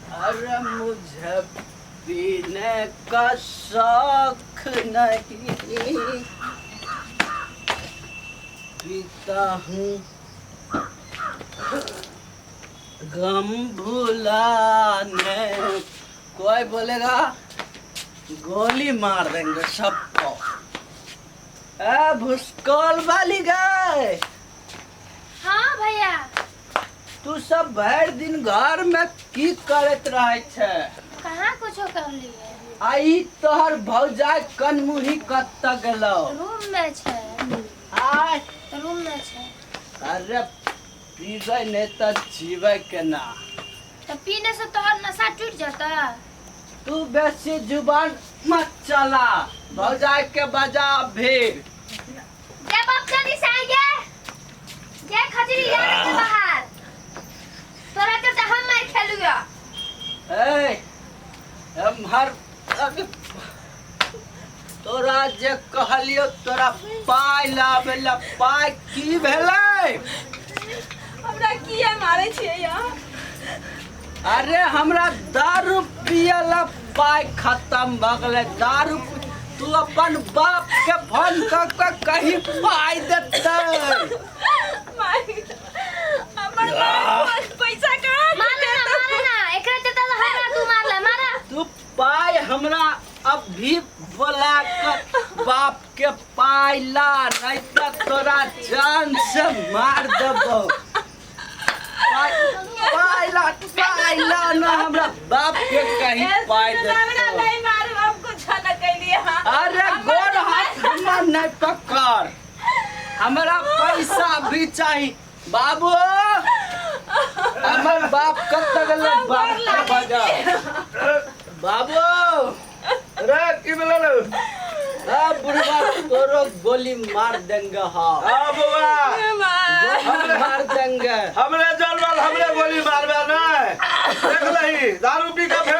अरे मुझे पीने का शौक नहीं, पीता हूँ गम भुलाने। कोई बोलेगा गोली मार देंगे सबको। ए भुसकौल वाली गए। हाँ भैया। तू सब भरि दिन घर में की करैत रहै छै? कहाँ कुछो कर लिए। आ ई तोहर भौजाइ कनमुही कतऽ गेलौ? रूम में छै। आय? रूम में छै। अरे पीबै नहि तऽ जीबै केना? तो पीने से तोहर नशा टूट जाता। तू बेसी जुबान मत चला, भौजाइ के बजा भीड़। जे बाप जल्दी से आइए, जे खजरी जा के बाहर तोरा के तो हम मार खेलुआ। ए एम्हर अभी तोरा जे कहलियो तोरा पाइ लाबै ला, पाइ की भेलै? हमरा किया मारै छियै यहाँ? अरे हमरा दारू पिए ला पाइ खत्म भऽ गेलै। दारू तू अपन बाप के फोन कऽ के कही पाइ देतै। माय, हमर बाप पैसा कहाँ से मारा ना, देतौ? मारा ना, एकरा ते तो हमरा तू मारला, मारा। तू पाइ हमरा अभी बोला कर बाप के पाइ ला, नहीं तो तोरा जान से मार देबो। पाइ पाइ ला, पाइ ला ना हमरा बाप के कहीं पाइ हमरा देतौ। नहीं मारू, हम कुछ न कैलिए। हाँ। अरे गोर हाथ हमरा नहीं पकड़, हमरा पैसा भी चाही। बाबू, हमर बाप कब तक गेलै? बाप के बजा बाबू। रे की भेलै रे? आ बुढ़वा, तोरो गोली मार देंगे। हाँ। हाँ बौआ। गोली मार देंगे। हमरे जनमल हमरे गोली मारबे? नहीं, देख लही, दारू पी के भेल।